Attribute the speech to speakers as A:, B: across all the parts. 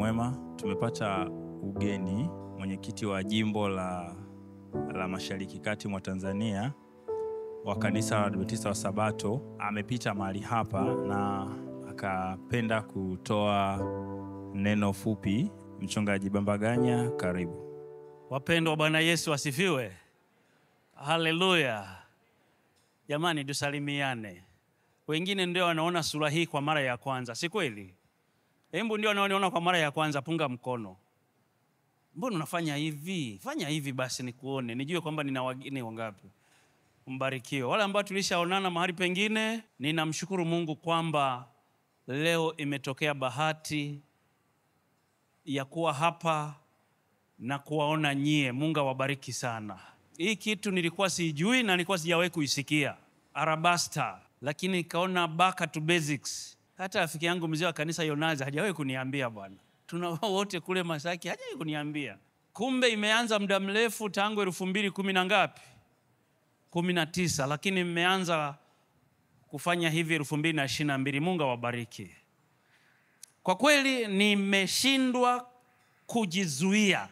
A: mwema. Tumepata ugeni, mwenyekiti wa jimbo la Mashariki Kati mwa Tanzania wa kanisa la Adventista wa Sabato amepita mahali hapa na akapenda kutoa neno fupi. Mchungaji Bambaganya, karibu.
B: Wapendwa, Bwana Yesu asifiwe. Haleluya. Jamani, tusalimiane. Wengine ndio wanaona sura hii kwa mara ya kwanza, si kweli? Hebu ndio wanaoniona kwa mara ya kwanza, punga mkono. Mbona unafanya hivi? Fanya hivi basi nikuone, nijue kwamba nina wageni wangapi. Mbarikiwe. Wale ambao tulishaonana mahali pengine, ninamshukuru Mungu kwamba leo imetokea bahati ya kuwa hapa na kuwaona nyie. Mungu awabariki sana. Hii kitu nilikuwa sijui na nilikuwa sijawahi kuisikia, Arabasta, lakini nikaona back to basics. Hata rafiki yangu mzee wa kanisa Yonazi hajawahi kuniambia bwana. Tuna wote kule Masaki, hajawahi kuniambia. Kumbe imeanza muda mrefu tangu 2010 na ngapi? 19, lakini mmeanza kufanya hivi 2022. Mungu awabariki. Kwa kweli nimeshindwa kujizuia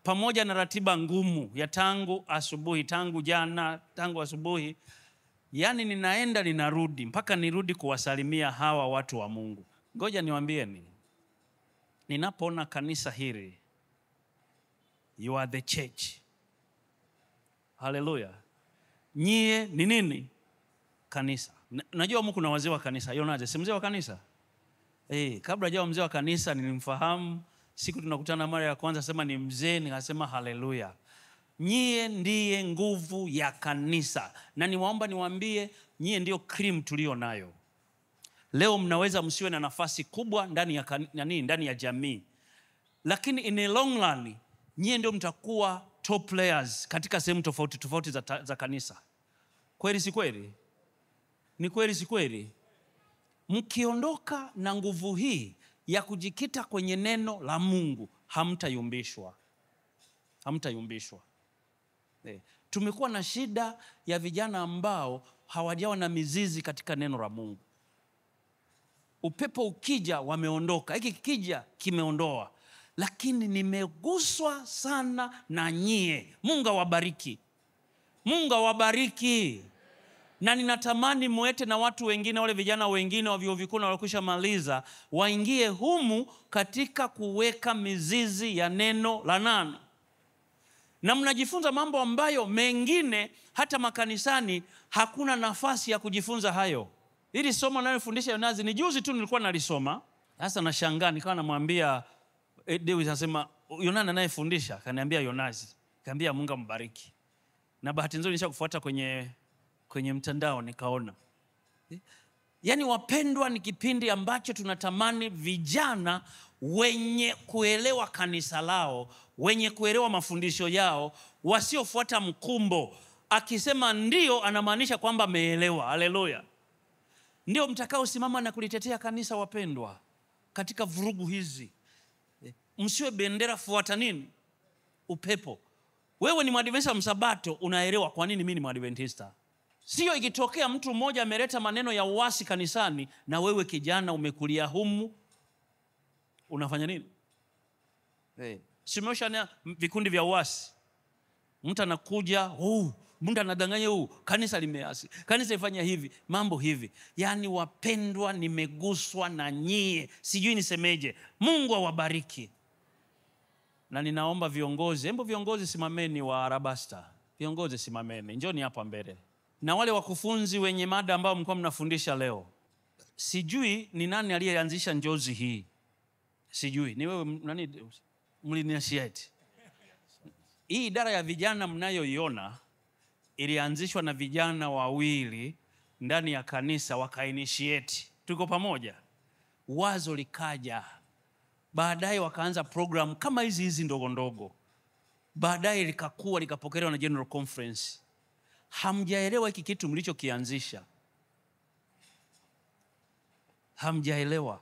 B: pamoja na ratiba ngumu ya tangu asubuhi, tangu jana, tangu asubuhi. Yaani ninaenda ninarudi mpaka nirudi kuwasalimia hawa watu wa Mungu. Ngoja niwaambieni, ninapoona kanisa hili, you are the church. Haleluya. Nyie ni nini? Kanisa. Najua humu kuna wazee wa kanisa. Yonaje, si mzee wa kanisa? Kabla hajawa mzee wa kanisa nilimfahamu. Siku tunakutana mara ya kwanza sema ni mzee, nikasema haleluya. Nyie ndiye nguvu ya kanisa. Na niwaomba niwaambie, nyie ndio cream tulio nayo. Leo mnaweza msiwe na nafasi kubwa ndani ya ndani ya jamii. Lakini in a long run, nyie ndio mtakuwa top players katika sehemu tofauti tofauti za kanisa. Kweli si kweli? Ni kweli si kweli? Mkiondoka na nguvu hii ya kujikita kwenye neno la Mungu, hamtayumbishwa. Hamtayumbishwa. Tumekuwa na shida ya vijana ambao hawajawa na mizizi katika neno la Mungu. Upepo ukija wameondoka, hiki kikija kimeondoa. Lakini nimeguswa sana na nyie. Mungu awabariki. Mungu awabariki. Na ninatamani muete na watu wengine, wale vijana wengine wa vyuo vikuu na walikwisha maliza, waingie humu katika kuweka mizizi ya neno la nani. Na mnajifunza mambo ambayo mengine hata makanisani hakuna nafasi ya kujifunza hayo. Hili somo ninalofundisha Yonazi ni juzi tu nilikuwa nalisoma. Sasa nashangaa, nikawa namwambia Dewis, anasema Yonana anayefundisha, akaniambia Yonazi. Nikamwambia Mungu ambariki. Na bahati nzuri nishakufuata kwenye mtandao nikaona. Yaani wapendwa, ni kipindi ambacho tunatamani vijana wenye kuelewa kanisa lao, wenye kuelewa mafundisho yao, wasiofuata mkumbo. Akisema ndio anamaanisha kwamba ameelewa. Haleluya. Ndio mtakaosimama na kulitetea kanisa wapendwa katika vurugu hizi. Msiwe bendera fuata nini? Upepo. Wewe ni Mwadventista Msabato, unaelewa kwa nini mimi ni Mwadventista. Sio ikitokea mtu mmoja ameleta maneno ya uasi kanisani na wewe kijana umekulia humu, unafanya nini? Simosha vikundi vya uasi. Mtu anakuja, mtu anadanganya kanisa limeasi. Kanisa ifanya hivi, mambo hivi. Yaani wapendwa, nimeguswa na nyie. Sijui nisemeje. Mungu awabariki. Na ninaomba viongozi, hebu viongozi simameni wa Arabasta. Viongozi simameni, njoni hapa mbele. Na wale wakufunzi wenye mada ambao mlikuwa mnafundisha leo. Sijui ni nani aliyeanzisha njozi hii. Sijui, ni wewe nani mliniashiati. Hii idara ya vijana mnayoiona ilianzishwa na vijana wawili ndani ya kanisa wakainitiate. Tuko pamoja. Wazo likaja. Baadaye wakaanza program kama hizi hizi ndogo ndogo. Baadaye likakuwa likapokelewa na General Conference. Hamjaelewa hiki kitu mlichokianzisha. Hamjaelewa.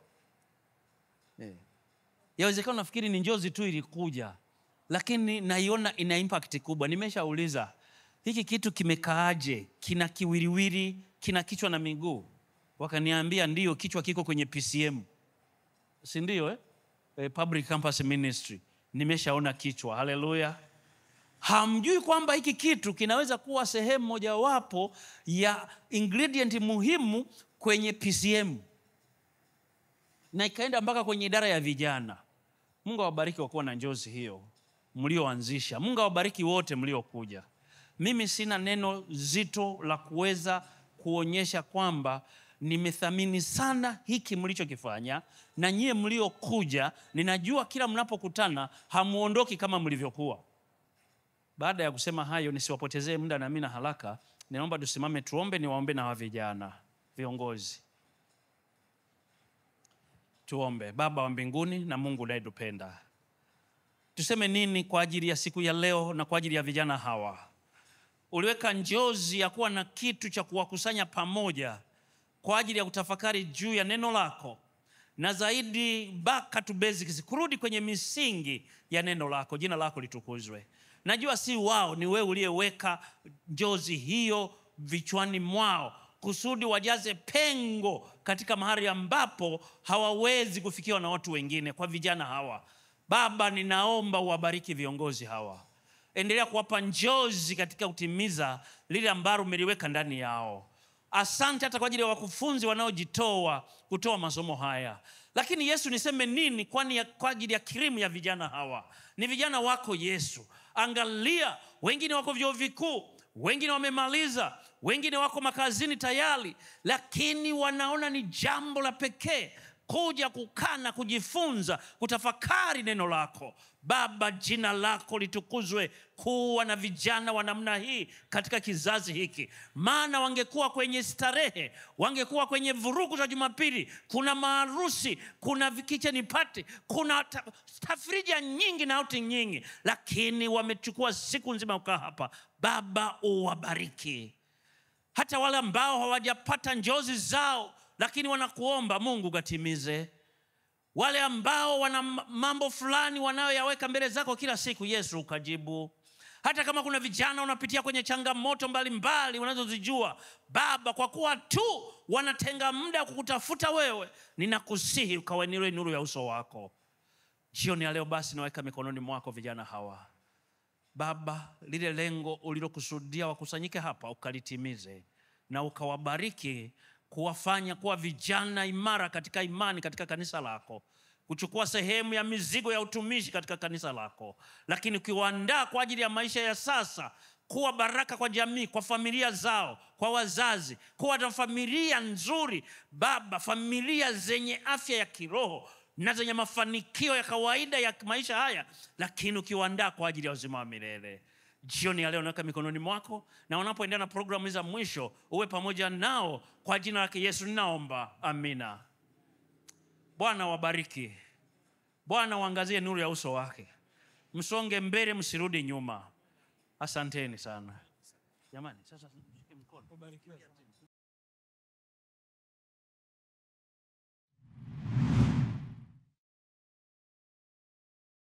B: Yawezekana nafikiri ni njozi tu ilikuja, lakini naiona ina impact kubwa. Nimeshauliza hiki kitu kimekaaje? Kina kiwiliwili, kina kichwa na miguu. Wakaniambia ndio, kichwa kiko kwenye PCM. Si ndio? Public Campus Ministry. Nimeshaona kichwa. Haleluya. Hamjui kwamba hiki kitu kinaweza kuwa sehemu mojawapo ya ingredient muhimu kwenye PCM. Na ikaenda mpaka kwenye idara ya vijana. Mungu awabariki kwa kuwa na njozi hiyo mlioanzisha. Mungu awabariki wote mliokuja. Mimi sina neno zito la kuweza kuonyesha kwamba nimethamini sana hiki mlichokifanya, na nyie mliokuja, ninajua kila mnapokutana hamuondoki kama mlivyokuwa. Baada ya kusema hayo, nisiwapotezee muda na mimi na haraka, ninaomba tusimame tuombe. Niwaombe na hawa vijana viongozi. Tuombe. Baba wa mbinguni na Mungu unayetupenda, tuseme nini kwa ajili ya siku ya leo na kwa ajili ya vijana hawa? Uliweka njozi ya kuwa na kitu cha kuwakusanya pamoja kwa ajili ya kutafakari juu ya neno lako, na zaidi back to basics, kurudi kwenye misingi ya neno lako. Jina lako litukuzwe. Najua si wao, ni wewe uliyeweka njozi hiyo vichwani mwao kusudi wajaze pengo katika mahali ambapo hawawezi kufikiwa na watu wengine, kwa vijana hawa. Baba, ninaomba uwabariki viongozi hawa. Endelea kuwapa njozi katika kutimiza lile ambalo umeliweka ndani yao. Asante hata kwa ajili ya wakufunzi wanaojitoa kutoa masomo haya. Lakini Yesu, niseme nini kwani kwa ajili ya kirimu ya vijana hawa? Ni vijana wako Yesu. Angalia, wengine wako vyuo vikuu, wengine wamemaliza, wengine wako makazini tayari, lakini wanaona ni jambo la pekee kuja kukaa na kujifunza, kutafakari neno lako. Baba, jina lako litukuzwe kuwa na vijana wa namna hii katika kizazi hiki. Maana wangekuwa kwenye starehe, wangekuwa kwenye vurugu za Jumapili, kuna maharusi, kuna kitchen party, kuna tafrija nyingi na outing nyingi, lakini wamechukua siku nzima kukaa hapa. Baba, uwabariki. Hata wale ambao hawajapata njozi zao, lakini wanakuomba, Mungu katimize. Wale ambao wana mambo fulani wanayoyaweka mbele zako kila siku, Yesu ukajibu. Hata kama kuna vijana wanapitia kwenye changamoto mbalimbali wanazozijua, Baba, kwa kuwa tu wanatenga muda kukutafuta wewe, ninakusihi ukawainue nuru ya uso wako. Jioni ya leo basi naweka mikononi mwako vijana hawa. Baba, lile lengo ulilokusudia wakusanyike hapa ukalitimize, na ukawabariki kuwafanya kuwa vijana imara katika imani katika kanisa lako, kuchukua sehemu ya mizigo ya utumishi katika kanisa lako, lakini ukiwaandaa kwa ajili ya maisha ya sasa, kuwa baraka kwa jamii, kwa familia zao, kwa wazazi, kuwa na familia nzuri Baba, familia zenye afya ya kiroho na zenye mafanikio ya kawaida ya maisha haya, lakini ukiwaandaa kwa ajili ya uzima wa milele. Jioni ya leo naweka mikononi mwako, na wanapoendelea na programu za mwisho uwe pamoja nao. Kwa jina lake Yesu ninaomba, amina. Bwana wabariki. Bwana waangazie nuru ya uso wake. Msonge mbele, msirudi nyuma. Asanteni sana. Jamani, sasa mshike mkono.